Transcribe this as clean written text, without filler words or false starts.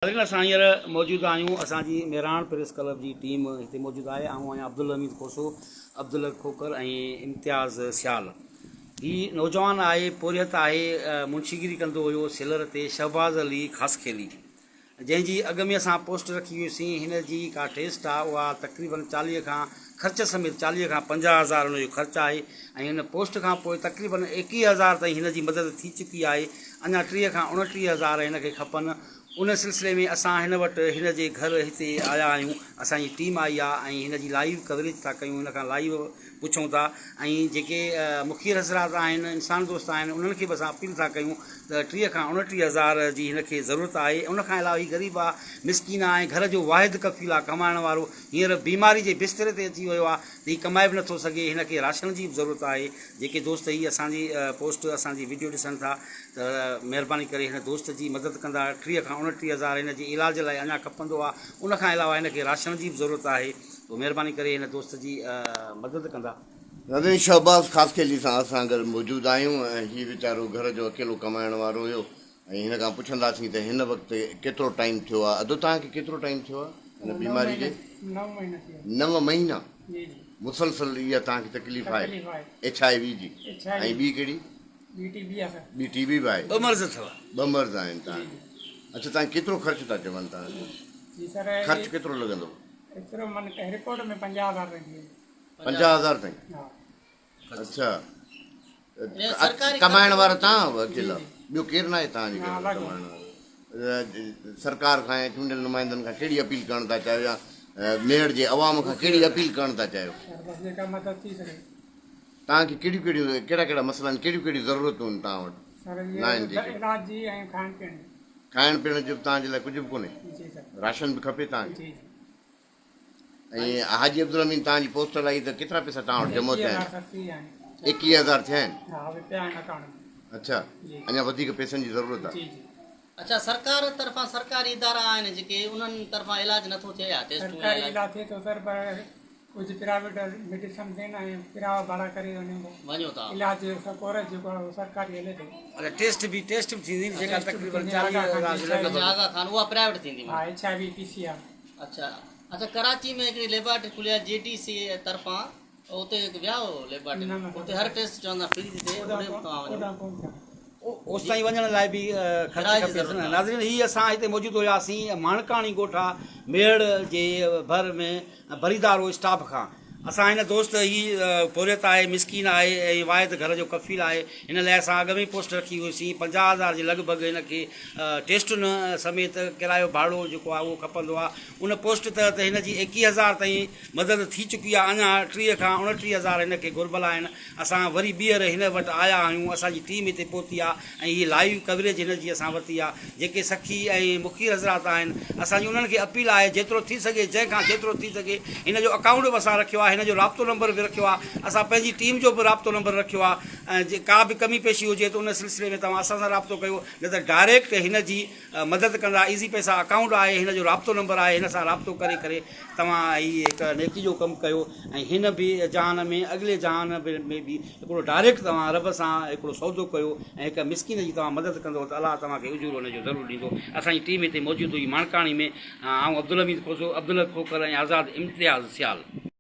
ناظرين اسان هينئر موجود آهيون اسان جي مهراڻ پريس ڪلب جي ٽيم هتي موجود آهي آئون آهيان عبدالحميد کوسو عبدالحق کوکر ۽ امتياز سيال هي نوجوان آهي پورهيت آهي منشيگيري ڪندو هيو سيلر تي شهباز علي خاصخيلي جنهن جي اڳ ۾ اسان پوسٽ رکي هئيسين هن جي ڪا ٽيسٽ آهي اها تقريبن 40 کان خرچ سميت 40 کان 50 هزار هن جو خرچ آهي ۽ هن پوسٽ کان پوء تقريبن 21 هزار تائين هن جي مدد ٿي چڪي آهي اڃا 30 کان 29 هزار هن کي کپن ان سلسلي ۾ اسان هن وٽ هن جي گهر هتي آيا آهيون اسان جي ٽيم آئي آهي ۽ هن جي لائيو ڪوريج ٿا ڪيون هن کان لائيو پڇون ٿا ۽ جيڪي مخير حضرات آهن انسان دوست آهن انهن کي به اسان اپيل ٿا ڪيون ته 30 کان 29 هزار جي هن کي ضرورت آهي ان کان علاوه هي غريب آهي مسڪين آهي ۽ گهر جو واحد ڪفيل آهي ڪمائڻ وارو هينئر بيماري جي بستري تي اچي ويو آهي ته هي ڪمائي به نٿو سگهي هن کي راشن جي به ضرورت آهي جيڪي دوست هي اسان جي پوسٽ اسان جي وڊيو ڏسن ٿا ته مهرباني ڪري هن دوست جي مدد ڪندا 30 کان 29 هزار هن جي علاج لاء اڃا کپندو آهي ان کان علاوه هن کي راشن جي به ضرورت آهي تو مهرباني ڪري هن دوست جي مدد ڪندا. ناظرين شهباز خاصخيلي سان اسان گڏ موجود آهيون ۽ هي ويچارو گهر جو اڪيلو ڪمائڻ وارو هيو ۽ هن کان پڇنداسين ته هن وقت ڪيترو ٽائيم ٿيو آهي ادو توهان کي ڪيترو ٽائيم ٿيو آهي هن بيماري کي نو مهينا مسلسل اها توهان کي تڪليف آهي ايڇ I وي جي ۽ ٻي ڪهڙي ٻي ٽي بي به آهي ٻه مرض اٿو. ٻه مرض آهن توهان کي اڇا توهان ڪيترو خرچ ٿا چون توهان کي خرچ ڪيترو لڳندو 50 هزار تائين اڇا ڪمائڻ وارا توهان آهيو اڪيلا ٻيو ڪير ناهي توهان جي گهر ۾ ڪمائڻ وارو سرڪار کان يا چونڊيل نمائندن کان ڪهڙي اپيل ڪرڻ ٿا چاهيو يا ميهڙ جي عوام کان ڪهڙي اپيل ڪرڻ ٿا چاهيو توهان کي ڪهڙيون ڪهڙيون ڪهڙا ڪهڙا مسئلا آهن ڪهڙيون ڪهڙيون ضرورتون آهن توهان وٽ ناهن جيڪي کائڻ پيئڻ جو به توهان جي لاء ڪجهه به ڪونهي راشن به کپي توهان کي ۽ حاجي عبدالامين توهان جي پوسٽ لائي ته ڪيترا پئسا توهان وٽ جمع ٿيا آهن 21000 ٿيا آهن اڇا اڃا وڌيڪ پئسن جي ضرورت آهي اڇا سرڪار طرفان سرڪاري ادارا آهن جيڪي انهن طرفان علاج نٿو ٿئي يا ٽيسٽون يا سرڪاري علاج ٿئي ٿو سر پر ڪجهه پرائيويٽ ميڊيسن ٿين ۽ ڪرايو ڀاڙا ڪري وڃو ٿا علاج جو ڪورس جيڪو آهي اهو سرڪاري هلي ٿو. اڇا ٽيسٽ به ٽيسٽ به ٿيندي جيڪا تقريبن 40 هزار جي لڳ ڀڳ. آغا خان اها پرائيويٽ ٿيندي ها H I V P C R. اڇا اڇا ڪراچي ۾ هڪڙي ليبارٽري کلي آهي جي ڊي سي طرفان اتي ويا هو ليبارٽري اتي هر ٽيسٽ چوندا فري ٿي ٿئي اوڏي به توهان وڃو. اوستائين وڃڻ لاء به خرچ کپي ٿو. ناظرين هي اسان هتي موجود هياسين ماڻڪاڻي ڳوٺ آ ميهڙ جي ڀر ۾ بريدارو اسٽاپ کان اسان هن دوست هي پورهيت آهي مسڪين آهي ۽ واحد گهر جو ڪفيل آهي هن لاء اسان اڳ ۾ پوسٽ رکي هئيسين 50 هزار جي لڳ ڀڳ هن کي ٽيسٽن سميت ڪرايو ڀاڙو جيڪو آهي اهو کپندو آهي ان پوسٽ تحت هن جي 21 هزار تائين مدد ٿي چڪي آهي اڃا 30 کان 29 هزار هن کي گهربل آهن اسان وري ٻيهر هن وٽ آيا آهيون، اسان جي ٽيم هتي پهتي آهي ۽ هي لائيو ڪوريج هن جي اسان ورتي آهي، جيڪي سخي ۽ مخير حضرات آهن اسان جي انهن کي اپيل آهي جيترو ٿي سگهي جنهن کان جيترو ٿي سگهي هن جو اڪائونٽ به اسان رکيو آهي هن جو رابطو نمبر به رکيو آهي اسان پنهنجي ٽيم جو به رابطو نمبر رکيو آهي ۽ ڪا به ڪمي پيشي هجي ته ان سلسلي ۾ توهان اسان سان رابطو ڪيو نه ته ڊائريڪٽ هن جي مدد ڪندا ايزي پئسا اڪائونٽ آهي هن جو رابطو نمبر آهي هن سان رابطو ڪري ڪري توهان هي هڪ نيڪي جو ڪم ڪيو ۽ هن به جهان ۾ اڳلي جهان ۾ به هڪڙو ڊائريڪٽ توهان رب سان هڪڙو سودو ڪيو ۽ هڪ مسڪين جي توهان مدد ڪندو ته الله توهان کي اجورو ان جو ضرور ڏيندو اسان جي ٽيم هتي موجود هئي ماڻڪاڻي ۾ آئون عبدالحميد کوسو عبدالحق کوکر ۽ آزاد امتياز سيال.